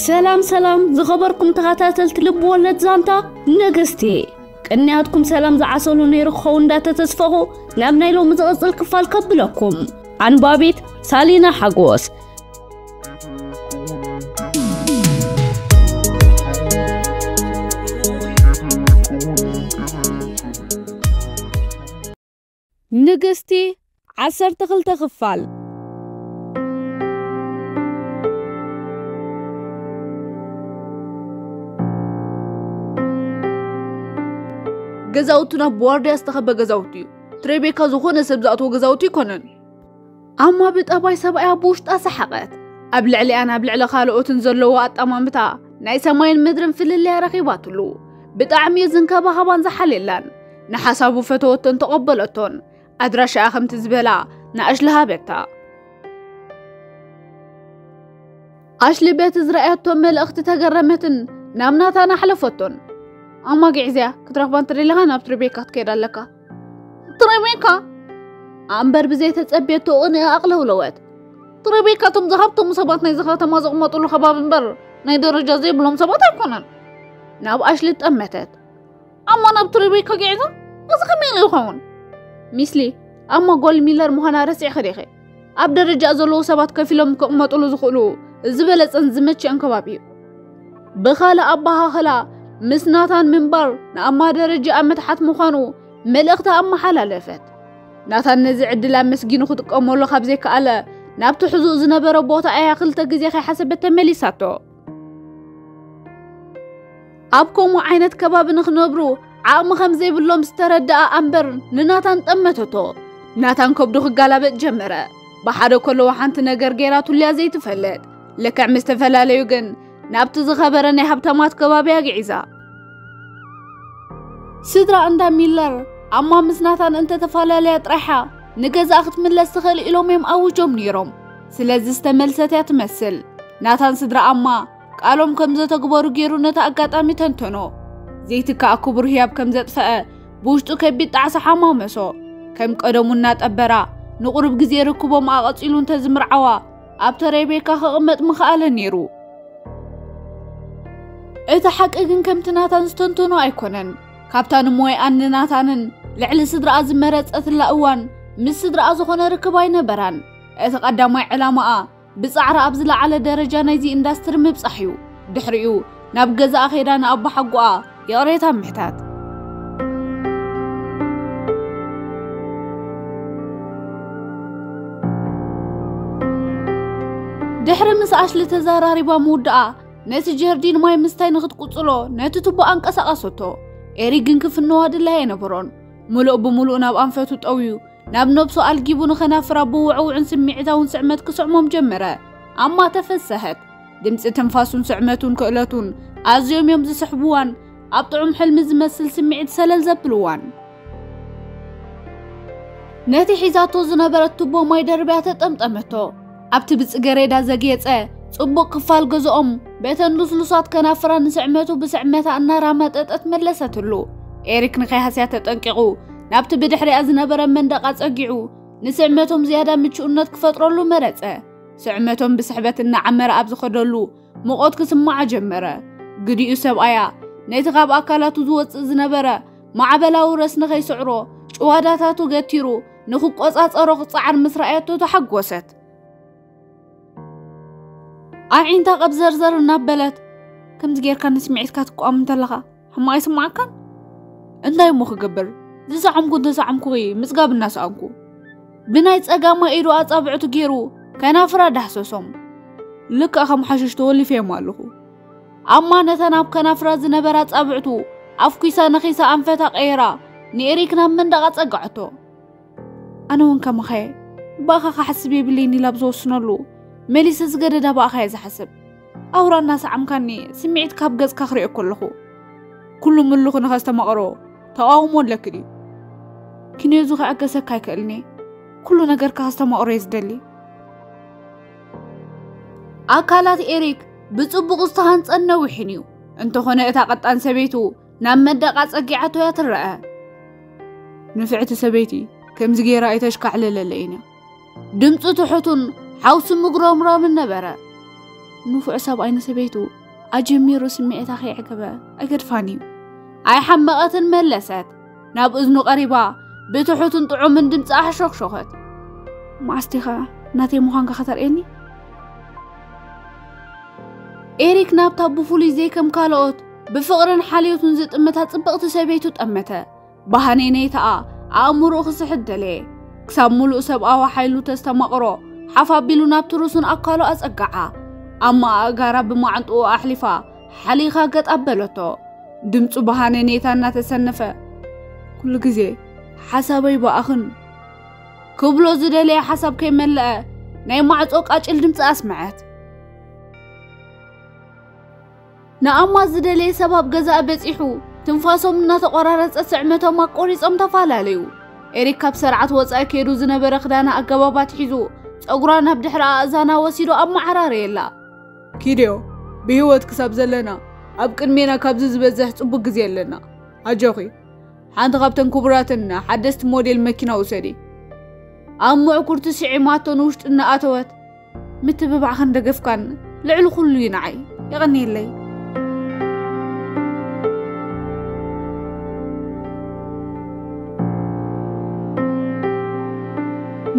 ሰላም ሰላም ዝኸበርኩም ተኸታተልቲ ልብ ወለድ ዛንታ ንግስቲ፣ ቅንያትኩም ሰላም ዝዓሰሉ ነይሩ ክኸውን እንዳተተስፈኹ ናብ ናይ ሎሚ ዝቕጽል ክፋል ከብለኩም። ኣንባቢት ሳሊና ሓጎስ። ንግስቲ ዓሰርተ ክልተ ክፋል። ገዛውትና ብዋርድያ ዝተኸበ ገዛውቲ እዩ። ትሬቤካ ዝኾነ ሰብ ዝኣትዎ ገዛውቲ ኣይኮነን። ኣማ ብጠባይ ሰብኣያ ብውሽጣ ሰሓቐት። ኣብ ልዕሊኣን ኣብ ልዕሊ ካልኦትን ዘለዎ ኣጠማምታ ናይ ሰማይን ምድርን ፍልልያ ረኺባትሉ። ብጣዕሚ እዩ ዝንከባኸባን ዝሓልየላን። ንሓሳቡ ፈተወቶን ተቐበለቶን። ኣድራሻኣ ከምቲ ዝበላ ንኣሽሊ ሃበታ። ኣሽሊ በቲ ዝረኣየቶ መልእኽቲ ተገረመትን ናብ ናታን ኣሕለፈቶን። ኣማ ግዕዝያ ክትረኽባ እንተደሊኻ ናብ ትሬቤካ ክትከይድ ኣለካ። ትሬቤካ? ኣምበር ብዘይተጸብየቶ ቅንኢ ኣቕለውለወት። ትሬቤካ እቶም ዝሃብተሙ ሰባት ናይዚ ከተማ ዝቕመጡሉ ከባቢ እምበር ናይ ደረጃ ዘይብሎም ሰባት ኣይኮነን። ናብ ኣሽሊ ጠመተት። ኣማ ናብ ትሬቤካ ግዕዞ? እዚ ከመይ ኢሉ ይኸውን? ሚስሊ፣ ኣማ ጓል ሚለር ምዃና ረሲዕኺ ዲኺ? ኣብ ደረጃ ዘለዉ ሰባት ከፊሎም ክቕመጡሉ ዝኽእሉ ዝበለጸን ዝመችእን ከባቢ እዩ። ብኻልእ ኣበሃህላ፣ ምስ ናታን ምንባር ንኣማ ደረጃኣ ምትሓት ምዃኑ መልእኽቲ ኣመሓላለፈት። ናታን ነዚ ዕድል ኣመስጊኑ ክጥቀመሉ ካብ ዘይከኣለ፣ ናብቲ ሕዙእ ዝነበረ ቦታ እያ ክልተ ግዜ ከይሓሰበት ተመሊሳቶ። ኣብ ከምኡ ዓይነት ከባቢ ንኽነብሩ ዓቕሚ ከም ዘይብሎም ዝተረድኣ ኣምበር ንናታን ጠመተቶ። ናታን ከብዱ ክጋላበጥ ጀመረ። ብሓደ ከለዉ ሓንቲ ነገር ገይራትሉ እያ ዘይትፈልጥ። ልክዕ ምስ ተፈላለዩ ግን ናብቲ ዝኸበረ ናይ ሃብታማት ከባቢ እያ ግዒዛ። ስድራ እንዳ ሚለር ኣማ ምስ ናታን እንተተፈላለያ ጥራይሓ ንገዛኣ ክትምለስ ትኽእል ኢሎም እዮም ኣውጆም ነይሮም። ስለዚ ዝተመልሰት እያ ትመስል። ናታን ስድራ ኣማ ቃሎም ከም ዘተግበሩ ገይሩ ነቲ ኣጋጣሚ ተንተኖ። ዘይትካእ ክቡር ህያብ ከም ዘጥፈአ ብውሽጡ ከቢድ ጣዕሳ ሓማመሶ። ከም ቀደሙ እናጠበራ ንቑሩብ ግዜ ርክቦም ኣቐጺሉ እንተዝምርዓዋ ኣብቲ ሬቤካ ክቕመጥ ምኽኣለ ነይሩ። እቲ ሓቂ ግን ከምቲ ናታን ዝተንተኖ ኣይኮነን። ካብታ ንሞይኣን ንናታንን ልዕሊ ስድራኣ ዝመረጸትላ እዋን ምስ ስድራኣ ዝኾነ ርክብ ኣይነበራን። እቲ ቀዳማይ ዕላማኣ ብጻዕሪ ኣብ ዝለዓለ ደረጃ ናይዚ ኢንዳስትሪ ምብጻሕ እዩ። ድሕሪኡ ናብ ገዛኣ ኸይዳ ንኣቦሓጎኣ ይቕሬታ ምሕታት። ድሕሪ ምስ ኣሽሊ ተዘራሪባ ምውዳኣ፣ ነቲ ጀርዲን ማይ ምስታይ ንኽትቅጽሎ ነቲ ቱቦ ኣንቀሳቐሰቶ። ኤሪ ግን ክፍንዋ ድላይ ኣይነበሮን። ምሉእ ብምሉእ ናብ ኣንፈቱ ጠውዩ፣ ናብ ነብሱ ኣልጊቡ ንኸናፍራ ብውዕውዕን ስምዒታውን ስዕመት ክስዕሞም ጀመረ። ኣማ ተፈሰሀት። ድምጺ ትንፋሱን ስዕመቱን ክእለቱን ኣዝዮም እዮም ዝስሕብዋን ኣብ ጥዑም ሕልሚ ዝመስል ስምዒት ሰለል ዘብልዋን። ነቲ ሒዛቶ ዝነበረት ቱቦ ማይ ደርብያ ተጠምጠመቶ። ኣብቲ ብጽገሬዳ ዘግየጸ ጽቡቕ ክፋል ገዝኦም፣ በተን ልስሉሳት ከናፍራ ንስዕመቱ ብስዕመታ እናራመጠጠት መለሰትሉ። ኤሪክ ንኸይሃስያ ተጠንቂቑ፣ ናብቲ ብድሕሪኣ ዝነበረ መንደቕ ኣጸጊዑ፣ ንስዕመቶም ዝያዳ ምቹእነት ክፈጥረሉ መረጸ። ስዕመቶም ብስሕበት እናዓመረ ኣብ ዝኸደሉ፣ ሙቐት ክስምዓ ጀመረ። ግዲኡ ሰብኣያ፣ ነቲ ካብ ኣካላቱ ዝወጽእ ዝነበረ ማዕበላዊ ረስኒ ከይስዕሮ፣ ጭዋዳታቱ ገቲሩ ንኽቆጻጸሮ ክጸዓር ምስ ረኣየቶ ተሓጎሰት። ኣዒንታ ቀብዘርዘር እናበለት፣ "ከምዚ ጌርካ ንስምዒትካ ትቋም እንተለኻ፣ ሕማቕ ኣይስምዓካን?" "እንታይ እሞ ክገብር? ዝሰዓምኩ እንተሰዓምኩኺ፣ ምጽጋብ እናሰኣንኩ." ብናይ ጸጋማይ ኢዱ ኣጻብዕቱ ገይሩ ከናፍራ ዳህሰሶም። ልክዕ ከም ሓሽሽ ተወሊፈዮም ኣለኹ። ኣማ ነተን ኣብ ከናፍራ ዝነበራ ኣጻብዕቱ ኣፍኲሳ ነኺሳ ኣንፈታ ቀይራ ንኤሪክ ናብ መንደቕ ኣጸግዐቶ። ኣነ እውን ከማኻ እየ። ብኣኻ ክሓስብ የብለይን ኢላ ኣብ ዝወስነሉ፣ መሊሰ ዝገደዳ ብኣኻ እየ ዝሓስብ። ኣውራ እናሰዓምካኒ ስምዒት ካብ ገጽካ ክርእዮ ከለኹ፣ ኩሉ ምሉኽ ንኸስተማቕሮ ተቓውሞ ኣለኪ ድዩ? ኪንዮዙ ክዕገሰካ ኣይክእልን እየ። ኩሉ ነገርካ ከስተማቕሮ እየ ዝደሊ። ኣካላት ኤሪክ ብጽቡቕ ዝተሃንጸን ነዊሕን እዩ። እንተኾነ እታ ቀጣን ሰበይቱ ናብ መንደቕ ኣጸጊዓቶ እያ ትረአ። ንፍዕቲ ሰበይቲ፣ ከምዚ ገይራ ኣይተሽካዕልለለይን እያ። ድምጹ ትሑቱን ሓውሲ ምጉረምራምን ነበረ። ንፉዕ ሰብኣይ ንሰበይቱ ኣጀሚሩ ስምዒታ ከይዕገበ ኣይገድፋን እዩ። ኣይሓመቐትን መለሰት። ናብ እዝኑ ቀሪባ ብትሑትን ጥዑምን ድምፂ ኣሕሾኽሾኸት። መዓስ ዲኻ ናተይ ምዃንካ ከተርእየኒ? ኤሪክ ናብታ ብፍሉይ ዘይከም ካልኦት ብፍቕርን ሓልዮትን ዝጥምታ ጽብቕቲ ሰበይቱ ጠመተ። ብሃነይነይታኣ ኣእምሮኡ ክስሕት ደለየ። ክሳብ ምሉእ ሰብኣዊ ሓይሉ ተስተማቕሮ ሓፍ ኣቢሉ ናብቲ ርእሱን ኣካሉ ኣጸጋዓ። ኣማ ኣእጋራ ብማዕንጥኡ ኣሕሊፋ ሓሊኻ ገጥ ኣበለቶ። ድምፁ ብሃነይነይታ እናተሰነፈ፣ ኩሉ ግዜ ሓሳበይ ብኣኽን ክብሎ ዝደለየ ሓሳብ ከይመለአ ናይ ማዕጾ ቃጭል ድምፂ ኣስመዐት። ንኣማ ዝደለየ ሰብ ኣብ ገዛእ በጺሑ ትንፋሶም እናተቆራረጸ ስዕመቶም ኣቆሪጾም ተፈላለዩ። ኤሪክ ካብ ሰርዓት ወጻኢ ከይዱ ዝነበረ ክዳና ኣገባባት ሒዙ ጸጉራ ናብ ድሕሪ ኣእዛና ወሲዱ ኣመዓራረየላ። ኪድዮ፣ ብህይወት ክሳብ ዘለና ኣብ ቅድሜና ካብዚ ዝበዝሕ ጽቡቅ ግዜ ኣለና። ኣጆኺ፣ ሓንቲ ካብተን ክቡራትን ሓደስቲ ሞዴል መኪና ውሰዲ። ኣብ ምዕኩርቲ ስዒማቶ ንውሽጢ እናኣተወት፣ ምትብባዕኽን ደገፍካን ልዕሊ ኩሉ እዩ ንዓይ። የቐንየለይ።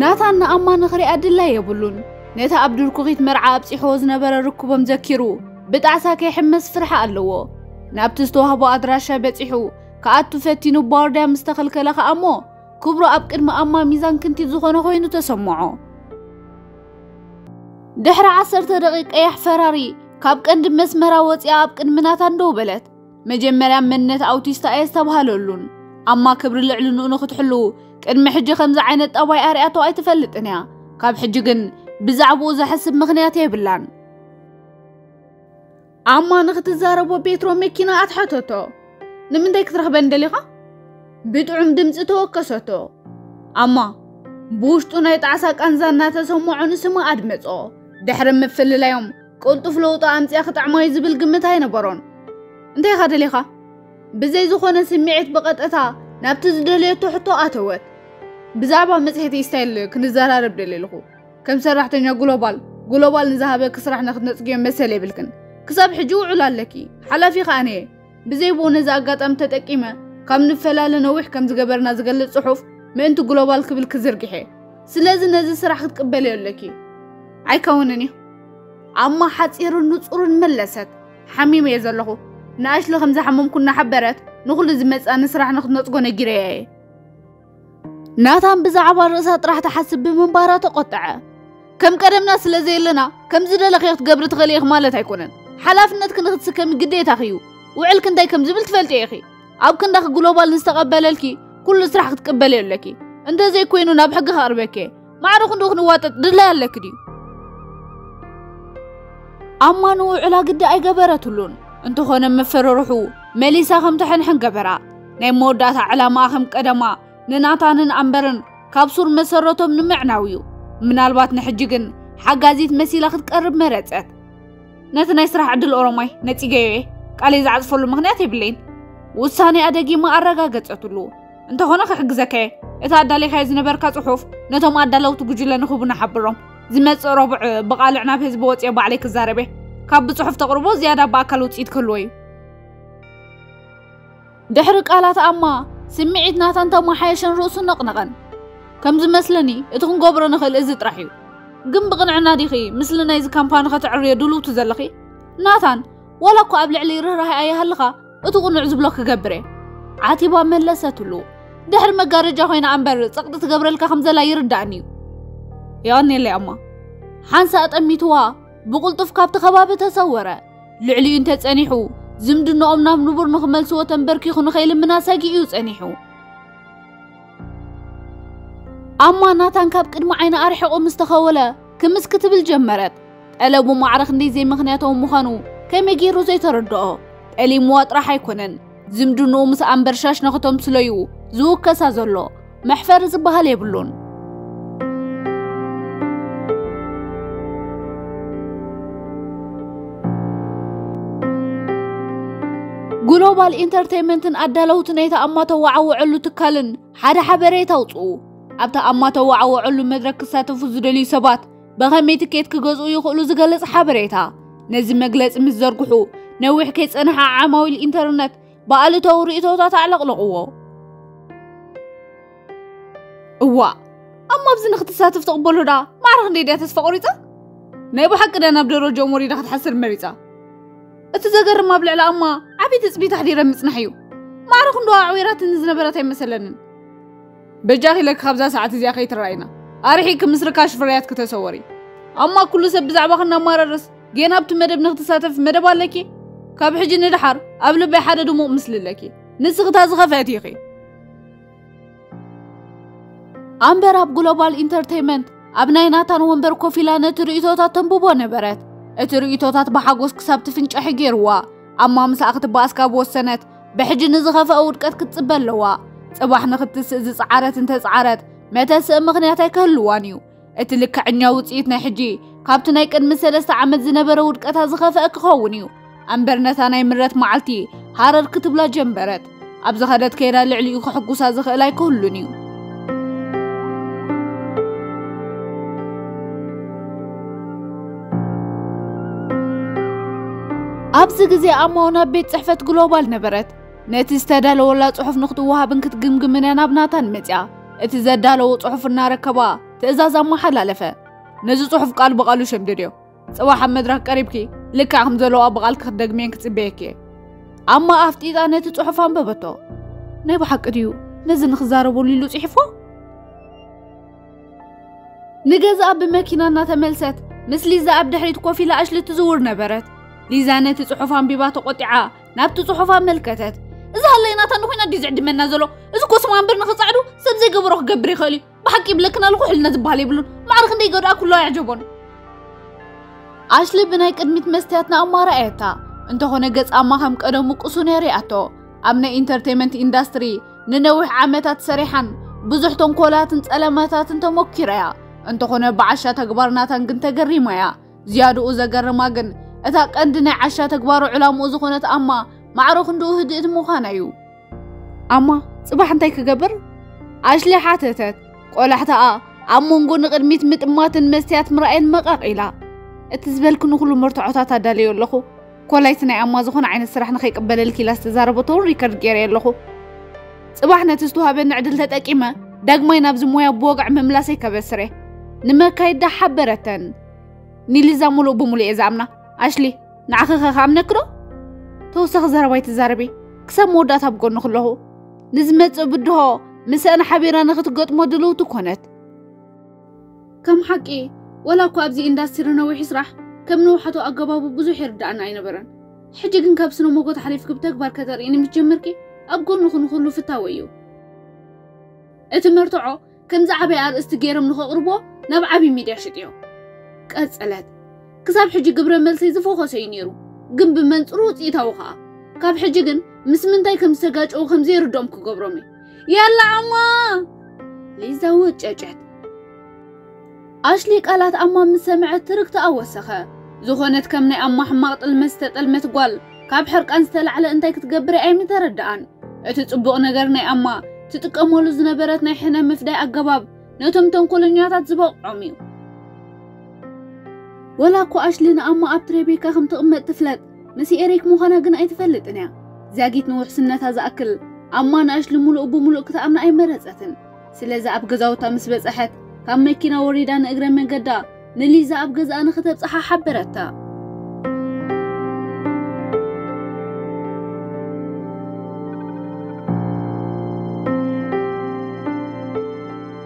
ናታን ንኣማ ንኽሪኣ ድላይ የብሉን። ነቲ ኣብ ድርኩኺት መርዓ ኣብጺሕዎ ዝነበረ ርክቦም ዘኪሩ ብጣዕሳ ከይሕመስ ፍርሒ ኣለዎ። ናብቲ ዝተዋህቦ ኣድራሻ በጺሑ ክኣቱ ፈቲኑ ባወርድያ ምስ ተኸልከለ ከኣ እሞ ክብሩ ኣብ ቅድሚ ኣማ ሚዛን ክንቲት ዝኾነ ኮይኑ ተሰምዖ። ድሕሪ ዓሰርተ ደቂቕ ቀያሕ ፈራሪ ካብ ቀንዲ መስመራ ወጺኣ ኣብ ቅድሚ ናታን ደው በለት። መጀመርያ መንነት ኣውቲስታ ኣየስተብሃለሉን። ኣማ ክብሪ ልዕልንኡ ንክትሕሉ ቅድሚ ሕጂ ከምዚ ዓይነት ጠባይ ኣርያቶ ኣይትፈልጥን እያ። ካብ ሕጂ ግን ብዛዕባኡ ዘሕስብ ምኽንያት የብላን። ኣማ ንክትዛረቦ ቤትሮ መኪና ኣትሓተቶ። ንምንታይ ክትረኽበን ደሊኻ? ብጥዑም ድምፂ ተወከሰቶ። ኣማ ብውሽጡ ናይ ጣዕሳ ቃንዛ እናተሰምዖ ንስማ ኣድመጾ። ድሕሪ ምፍልላዮም ቅልጡፍ ለውጢ ኣምፅያ ክጥዕማዩ ዝብል ግምት ኣይነበሮን። እንታይ ኢኻ ደሊኻ? ብዘይ ዝኾነ ስምዒት ብቐጥታ ናብቲ ዝደለየቶ ሕቶ ኣተወት። ብዛዕባ መፅሄት ስታይል ክንዘራረብ ደልየ ኣለኹ። ከም ሰራሕተኛ ግሎባል፣ ግሎባል ንዝሃበኪ ስራሕ ንክትነፅግዮ መሰል የብልክን። ክሳብ ሕጂ ውዑል ኣለኪ። ሓላፊ ከኣ ነየ። ብዘይ ብኡ ነዚ ኣጋጣሚ ተጠቂመ ካብ ንፈላለ ነዊሕ ከም ዝገበርና ዝገልጽ ጽሑፍ ምእንቲ ግሎባል ክብል ክዝርግሐ። ስለዚ ነዚ ስራሕ ክትቅበልዮ ኣለኪ። ኣይከውንን እዩ። ኣማ ሓጺርን ንጹርን መለሰት። ሓሚመ እየ ዘለኹ። ንኣሽሊ ከም ዝሓመምኩ እናሓበረት ንኹሉ ዝመጽኣኒ ስራሕ ንክትነጽጎ ነጊረያ እየ። ናታን ብዛዕባ ርእሳ ጥራሕ ትሓስብ ብምንባራ ተቖጠዐ። ከም ቀደምና ስለ ዘየለና ከም ዝደለኽዮ ክትገብሪ ትኽእሊ ኢኺ ማለት ኣይኮነን። ሓላፍነትኪ ንክትስከሚ ግዴታኺ እዩ። ውዕልኪ እንታይ ከም ዝብል ትፈልጢ ኢኺ። ኣብ ክንዳኺ ግሎባል ንዝተቐበለልኪ ኩሉ ስራሕ ክትቅበልዮ ኣለኪ። እንተዘይኮይኑ ናብ ሕጊ ከቕርበኪ እየ። ማዕረ ክንድኡ ክንዋጠጥ ድላይ ኣለኪ ድዩ? ኣማ ንውዕላ ግዲ ኣይገበረትሉን። እንተኾነ መፈረርሑ መሊሳ ከም ተሐንሐን ገበራ። ናይ መወዳእታ ዕላማኣ ከም ቀደማ ንናታንን ኣምበርን ካብ ሱር መሰረቶም ንምዕናው እዩ። ምናልባት ንሕጂ ግን ሓጋዚት መሲላ ክትቀርብ መረጸት። ነቲ ናይ ስራሕ ዕድል ኦሮማይ ነጺገዮ እየ። ቃለይ ዝዓጽፈሉ ምኽንያት የብለይን። ውሳኔኣ ደጊማ ኣረጋገጸትሉ። እንተኾነ ክሕግዘካ እየ። እቲ ኣዳሊኻዮ ዝነበርካ ጽሑፍ ነቶም ኣዳለውቲ ጉጅለ ንኽቡና ሓብሮም። ዝመጽእ ረቡዕ ብቓልዕ ናብ ህዝቢ ወጽየ ባዕለይ ክዛረብ እየ። ካብ ብጽሑፍ ተቕርቦ ዝያዳ ብኣካል ውጽኢት ክህልዎ እዩ። ድሕሪ ቃላት ኣማ ስምዒት ናታን ተመሓየሸን ርእሱ ነቕነቐን። ከም ዝመስለኒ እቲ ክንገብሮ ንኽእል እዚ ጥራሕ እዩ። ግን ብቕንዕና ዲኺ ምስሊ ናይዚ ካምፓኒ ከተዕርዮ ድልውቲ ዘለኺ? ናታን፣ ዋላ እኳ ኣብ ልዕሊ ርህራሄ ኣይሃልኻ፣ እቲ ቅኑዕ ዝብሎ ክገብር እየ። ዓቲባ መለሰትሉ። ድሕሪ መጋረጃ ኮይና እምበር ጸቕጢ ትገብረልካ ከም ዘላ ይርዳእኒ እዩ። የቐንየለይ ኣማ። ሓንሳእ ጠሚትዋ ብቕልጡፍ ካብቲ ከባቢ ተሰወረ። ልዕሊኡ እንተጸኒሑ ዝምድንኦም ናብ ንቡር ንኽመልስዎ ተንበርኪኹ ንኸይልምና ሰጊኡ እዩ ጸኒሑ። ኣማ ናታን ካብ ቅድሚ ዓይና ኣርሒቑ ምስ ተኸወለ ክምስ ክትብል ጀመረት። ጠለቡ ማዕረ ክንደይ ዘይምኽንያታዊ ምዃኑ ከመይ ገይሩ ዘይተረድኦ። ጠሊምዋ ጥራሕ ኣይኮነን፣ ዝምድንኡ ምስ ኣምበርሻሽ ነኽቶም ስለዩ ዝውከሳ ዘሎ። መሕፈሪ ዝበሃል የብሉን። ግሎባል ኢንተርቴይመንትን ኣዳለውቲ ናይቲ ኣማ ተዋዓወዐሉ ትካልን ሓደ ሓበሬታ ኣውፅኡ። ኣብቲ ኣማ ተዋዓወዐሉ መድረክ ክሳተፉ ዝደልዩ ሰባት ብኸመይ ትኬት ክገዝኡ ይኽእሉ ዝገልጽ ሓበሬታ። ነዚ መግለጺ ምስ ዘርግሑ፣ ነዊሕ ከይጸንሐ ዓማዊል ኢንተርነት ብኣሉታዊ ርእይቶታት ኣዕለቕለቕዎ። እዋ፣ ኣማ ኣብዚ ንክትሳተፍ ትቕበሎ ደኣ ማዕረ ክንደይ ድያ ተስፋ ቆሪጻ? ናይ ብሓቂ ድያ ናብ ደረጃኦም ወሪዳ ክትሓስር መሪጻ? እቲ ዘገርም ኣብ ልዕሊ ኣማ ዓቢ ትጽቢት ኣሕዲረ ምጽናሕ እዩ። ማዕረ ክንዶ ኣዕዊራትኒ ዝነበረት ኣይመሰለንን። በጃኺ ለክ ካብዛ ሰዓት እዚኣ ከይትረኣይና። ኣርሒቂ ምስ ርካሽ ፍርያት ክተሰወሪ። ኣማ ኩሉ ሰብ ብዛዕባ ክናማረርስ ጌና ኣብቲ መደብ ንክትሳተፍ መደብ ኣለኪ። ካብ ሕጂ ንድሓር ኣብ ልበይ ሓደ ድሙቕ ምስሊ ኣለኪ። ንስኺ እታ ዝኸፍአት ኢኺ። ኣምበር ኣብ ግሎባል ኢንተርቴይመንት ኣብ ናይ ናታን ወንበር ኮፍ ኢላ ነቲ ርእይቶታት ተንብቦ ነበረት። እቲ ርእይቶታት ብሓጎስ ክሳብ ትፍንጨሒ ገይርዋ። ኣማ ምስኣ ክትበኣስ ካብ ወሰነት፣ ብሕጂ ንዝኸፍአ ውድቀት ክትጽበ ኣለዋ። ጽባሕ ንኽትስእ ዝጸዓረት እንተጸዓረት፣ መተስእ ምኽንያት ኣይክህልዋን እዩ። እቲ ልክዕኛ ውጽኢት ናይ ሕጂ፣ ካብቲ ናይ ቅድሚ ሰለስተ ዓመት ዝነበረ ውድቀታ ዝኸፍአ ክኸውን እዩ። ኣምበር ነታ ናይ ምረት መዓልቲ ሃረር ክትብላ ጀንበረት። ኣብ ዝኸደት ከይዳ ልዕሊኡ ከሕጉሳ ዝኽእል ኣይክህሉን እዩ። ኣብዚ ግዜ ኣማ እውን ኣብ ቤት ጽሕፈት ግሎባል ነበረት። ነቲ ዝተዳለወላ ጽሑፍ ንክትወሃብን ክትግምግምን እያ ናብ ናታን መጺኣ። እቲ ዘዳለዎ ጽሑፍ እናረከባ ትእዛዝ ኣመሓላለፈ። ነዚ ጽሑፍ ቃል ብቓሉ ሸምድድዮ። ጽባሕ ኣብ መድረኽ ቀሪብኪ፣ ልክዕ ከም ዘለዋ ብቓልኪ ክትደግምየን ክጽበየኪ እየ። ኣማ ኣፍጢጣ ነቲ ጽሑፍ ኣንበበቶ። ናይ ብሓቂ ድዩ ነዚ ንኽዛረበሉ ኢሉ ጽሒፎ? ንገዛኣ ብመኪና እናተመልሰት፣ ምስ ሊዛ ኣብ ድሕሪት ኮፍ ኢላ ኣሽሊ ትዝውር ነበረት። ሊዛ ነቲ ጽሑፍ ኣንቢባ ተቖጢዓ ናብቲ ጽሑፍ ኣመልከተት። "እዚ ሃለይ ናታን ኮይና ድዩ ዝዕድመና ዘሎ? እዚ ኮስማ እምበር ንኽጻዕዱ ሰብ ዘይገበሮ ክገብር ይኽእል እዩ። ብሓቂ ይብለክን ኣለኹ፣ ሕልና ዝበሃል የብሉን። ማዕረ ክንደይ ይገድኣ ኩሉ ኣያጀቦን." ኣሽሊ ብናይ ቅድሚት መስትያት ንኣማ ረኣየታ። እንተኾነ ገጽ ኣማ ከም ቀደሙ ቅሱን እያ ሪኣቶ። ኣብ ናይ ኢንተርቴይመንት ኢንዳስትሪ ንነዊሕ ዓመታት ሰሪሓን ብዙሕ ተንኮላትን ጸለማታትን ተሞኪራ እያ። እንተኾነ ብዓሻ ተግባር ናታን ግን ተገሪማ እያ። ዝያድኡ ዘገርማ ግን እታ ቀንዲ ናይ ዓሻ ተግባሩ ዕላምኡ ዝኾነት ኣማ ማዕረ ክንድኡ ህድእት ምዃና እዩ። "ኣማ፣ ጽባሕ እንታይ ክገብር?" ኣሽሊ ሓተተት። ቆላሕታኣ ኣብ መንጎ ንቕድሚት ምጥማትን መስትያት ምርኣይን መቐቕ ኢላ። "እቲ ዝበልክኒ ኩሉ መርትዖታት ኣዳልዮ ኣለኹ። ኮላይቲ ናይ ኣማ ዝኾነ ዓይነት ስራሕ ንኸይቅበለልኪ ኢላ ዝተዛረበቶ እውን ሪከርድ ገይረ ኣለኹ። ጽባሕ ነቲ ዝተዋህበኒ ዕድል ተጠቂመ ዳግማይ ናብዚ ሞያ ብወግዒ ምምላሰይ ከበስር እየ" ንመካይዳ ሓበረተን። "ንሊዛ ሙሉእ ብሙሉእ እየ ዝኣምና። ኣሽሊ፣ ንዓኺ ኸ ክኣምነኪ ዶ? ተወሳኺ ዘረባ ኣይትዛረቢ። ክሳብ መወዳእታ ኣብ ጎንኺ ኣለኹ። ንዝመጽእ ብድሆ ምስአን ሓቢራ ንኽትገጥሞ ድልውቲ ኮነት።" ከም ሓቂ፣ ወላ እኳ ኣብዚ ኢንዳስትሪ ነዊሕ ስራሕ ከም ንውሓቱ ኣገባቡ ብዙሕ ይርዳእና ኣይነበረን። ሕጂ ግን ካብ ስነ ሞጎት ሓሊፍኪ ብተግባር ከተርእይኒ ምስ ጀመርኪ፣ ኣብ ጎንኺ ንኹሉ ፍታወይ እዩ። እቲ መርትዖ ከምዚ ዓበይ ኣርእስቲ ገይሮም ንኸቕርቦ ናብ ዓብዪ ሚድያ ሽጥዮ። ቀጸለት። ክሳብ ሕጂ ግብረ መልሰይ ዝፎኸሰ እዩ ነይሩ፣ ግን ብመንጽሩ ውጽኢታዊ ኸኣ። ካብ ሕጂ ግን ምስ ምንታይ ከም ዝተጋጨዉ ከም ዘይርድኦም ክገብሮም እዩ። "ያላ ኣማ!" ሊዛ ወጨጨት። ኣሽሊ ቃላት ኣማ ምስ ሰምዐት ትርግታኣ ወሰኸ። ዝኾነት ከም ናይ ኣማ ሕማቕ ጥልመት ዝተጠልመት ጓል ካብ ሕርቃን ዝተላዕለ እንታይ ክትገብር ኣይምተረድኣን። እቲ ጽቡቕ ነገር ናይ ኣማ ትጥቀመሉ ዝነበረት ናይ ሕነ ምፍዳይ ኣገባብ ነቶም ተንኮለኛታት ዝበቕዖም እዩ። ወላ እኮ ኣሽሊ ንኣማ ኣብ ትሬቤካ ከም ትቕመጥ ትፍለጥ፣ ምስ ኤሪክ ምዃና ግን ኣይትፈልጥን እያ። ዛጊት ንውሕስነታ ዝኣክል ኣማ ንኣሽሊ ሙሉእ ብሙሉእ ክትኣምና ኣይመረጸትን። ስለዚ ኣብ ገዛውታ ምስ በጸሐት፣ ካብ መኪና ወሪዳ ንእግረ መንገዳ ንሊዛ ኣብ ገዛኣ ንኽተብጽሓ ሓበረታ።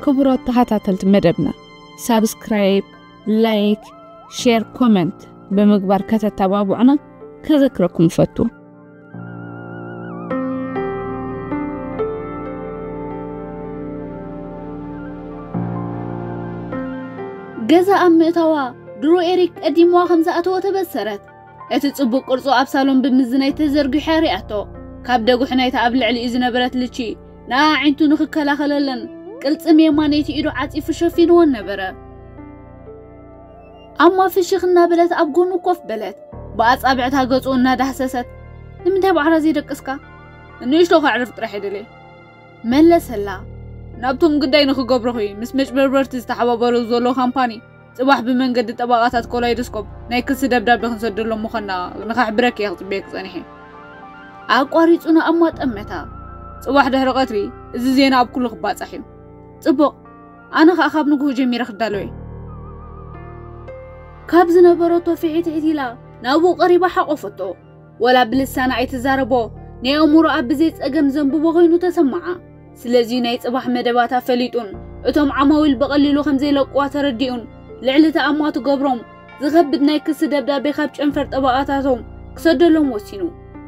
ክቡራት ተኸታተልቲ መደብና፣ ሳብስክራይብ፣ ላይክ፣ ሼር፣ ኮመንት ብምግባር ከተተባብዑና ከዘክረኩም እፈቱ። ገዛ ኣብ ምእታዋ ድሮ ኤሪክ ቀዲምዋ ከም ዝኣተወ ተበሰረት። እቲ ጽቡቕ ቅርጹ ኣብ ሳሎን ብምዝናይ ተዘርጊሑ ሪኣቶ። ካብ ደጉሒ ናይታ ኣብ ልዕሊኡ ዝነበረት ልቺ ንኣዒንቱ ንኽከላኸለለን ቅልጽም የማነይቲ ኢዱ ዓጺፉ ሸፊንወን ነበረ። ኣማ ፍሽኽ እናበለት ኣብ ጎኑ ኮፍ በለት። ብኣጻብዕታ ገጹ እናዳህሰሰት፣ "ንምንታይ ባዕራ ዘይደቀስካ? ንእሽቶ ከዕርፍ ጥራሕ ይደልየ" መለሰላ። "ናብቶም ግዳይ ንኽገብሮኺ ምስ መጭበርበርቲ ዝተሓባበሩ ዘሎ ካምፓኒ ጽባሕ ብመንገዲ ጠበቓታት ኮላይዶስኮፕ ናይ ክሲ ደብዳቤ ክንሰደሎም ምዃንና ንኸሕብረኪ እየ ክጽበየኪ ጸኒሐ። ኣቋሪጹና ኣማ ጠመታ። ጽባሕ ድሕሪ ቀትሪ እዚ ዜና ኣብ ኩሉ ክባጻሕ እዩ። ጽቡቕ፣ ኣነ ኸኣ ካብ ንግሆ ጀሚረ ክዳሎ እየ። ካብ ዝነበረቶ ፍሒትሒት ኢላ ናብኡ ቀሪባ ሓቆፈቶ። ወላ ብልሳና ኣይትዛረቦ፣ ናይ ኣእምሮኣ ብዘይ ጸገም ዘንብቦ ኮይኑ ተሰማዓ። ስለዚ ናይ ጽባሕ መደባታ ፈሊጡን እቶም ዓማዊል ብቐሊሉ ከም ዘይለቅዋ ተረዲኡን ልዕሊ ተኣማ ትገብሮም ዝኸብድ ናይ ክሲ ደብዳቤ ካብ ጨንፈር ጠበቓታቶም ክሰደሎም ወሲኑ።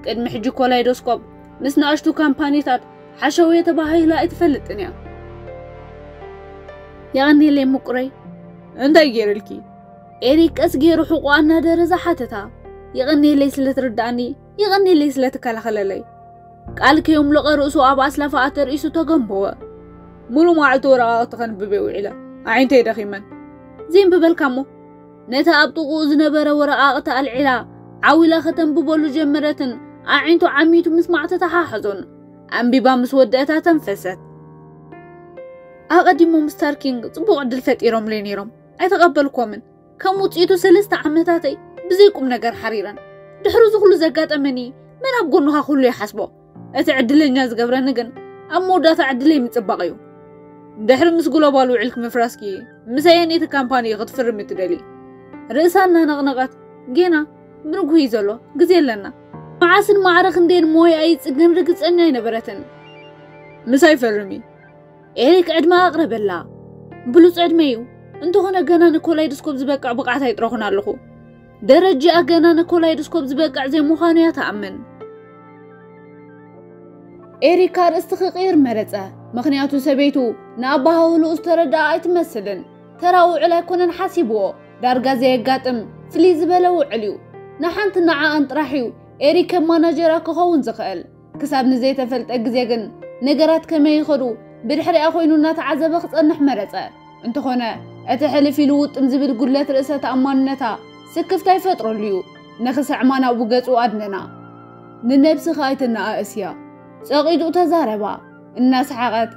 ቅድሚ ሕጂ ኮላይዶስኮፕ ምስ ንኣሽቱ ካምፓኒታት ሓሸውየ ተባሂላ ኣይትፈልጥን እያ። የቐንየለይ ምቁረይ። እንታይ ገይርልኪ? ኤሪክ ቀስ ገይሩ ሕቑኣ እናደረዘ ሓተታ። የቐንየለይ ስለ ትርዳእኒ፣ የቐንየለይ ስለ ትከላኸለለይ። ቃል ከየምለቐ ርእሱ ኣብ ኣስላፋ ኣተርእሱ ተገንበወ። ሙሉ መዓልቲ ወረቓቕቲ ከንብብ እየ ውዒለ። ኣዒንተይ ደኺመን። ዘንብበልካ እሞ። ነታ ኣብ ጥቕኡ ዝነበረ ወረቓቕቲ ኣልዒላ ዓዊላ ከተንብበሉ ጀመረትን ኣዒንቱ ዓሚቱ ምስማዕ ተተሓሓዞን። ኣንቢባ ምስ ወደእታ ተንፈሰት። ኣቐዲሞም ስታርኪንግ ጽቡቕ ዕድል ፈጢሮምለይ ነይሮም። ኣይተቐበልኮምን። ከም ውጽኢቱ ሰለስተ ዓመታተይ ብዘይ ቁም ነገር ሓሪረን። ድሕሪ እዚ ኩሉ ዘጋጠመኒ መን ኣብ ጎንኻ ኩሉ ይሓስቦ። እቲ ዕድለኛ ዝገብረኒ ግን ኣብ መወዳእታ ዕድለይ ምጽባቕ እዩ። ድሕሪ ምስ ግሎባል ውዕልክ ምፍራስኪ ምስ ኣየነይቲ ካምፓኒ ክትፍርሚ ትደሊ? ርእሳ እናነቕነቐት፣ ጌና ብንግሁ እዩ ዘሎ፣ ግዜ ኣለና። መዓስን ማዕረ ክንደይን ሞያ ይጽገን ርግጸኛ ኣይነበረትን። ምሳይ ፈርሚ። ኤሪክ ዕድመ ኣቕረበላ። ብሉጽ ዕድመ እዩ። እንተኾነ ገና ንኮላይዶስኮፕ ዝበቅዕ ብቕዓት ኣይጥረኹን ኣለኹ። ደረጃኣ ገና ንኮላይዶስኮፕ ዝበቅዕ ዘይምዃኑ እያ ትኣምን። ኤሪክ ኣርእስቲ ክቕይር መረጸ። ምኽንያቱ ሰበይቱ ንኣበሃህልኡ ዝተረድኣ ኣይትመስልን። ተራ ውዕል ኣይኮነን ሓሲብዎ። ዳርጋ ዘየጋጥም ፍልይ ዝበለ ውዕል እዩ። ንሓንቲ ንዓኣን ጥራሕ እዩ ኤሪክ ከም ማናጀራ ክኸውን ዝኽእል። ክሳብ ንዘይተፈልጠ ግዜ ግን ነገራት ከመይ ይኸዱ ብድሕሪኣ ኮይኑ እናተዓዘበ ክጸንሕ መረጸ። እንተኾነ እቲ ሕልፍ ኢሉ ውጥም ዝብል ጉድለት ርእሰ ተኣማንነታ ስክፍታ ይፈጥረሉ እዩ። ንኽስዕማ ናብኡ ገጹ ኣድነና። ንነብስኻ ኣይትነኣእስያ። ጸቒጡ ተዛረባ እናሰሓቐት።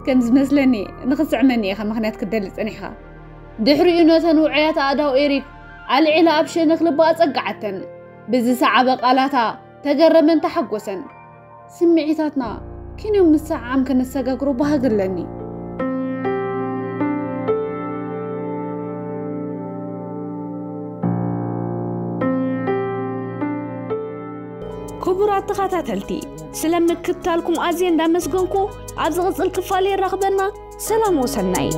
ከም ዝመስለኒ ንኽስዕመኒ ኢኻ ምኽንያት ክትደሊ ጸኒሕኻ። ድሕሪኡ ነተን ውዑያት ኣእዳው ኤሪክ ኣልዒላ ኣብ ሸነኽ ልባ ኣጸግዓተን። ብዝሰዓበ ቃላታ ተገረመን ተሓጎሰን። ስምዒታትና ክንዮም ምስዓዓም ከነሰጋግሮ ባህጊ ኣለኒ። ክቡራት ተኸታተልቲ፣ ስለ ምክትታልኩም ኣዝየ እንዳመስገንኩ፣ ኣብ ዝቕጽል ክፋል የራኽበና። ሰላም ወሰናይ።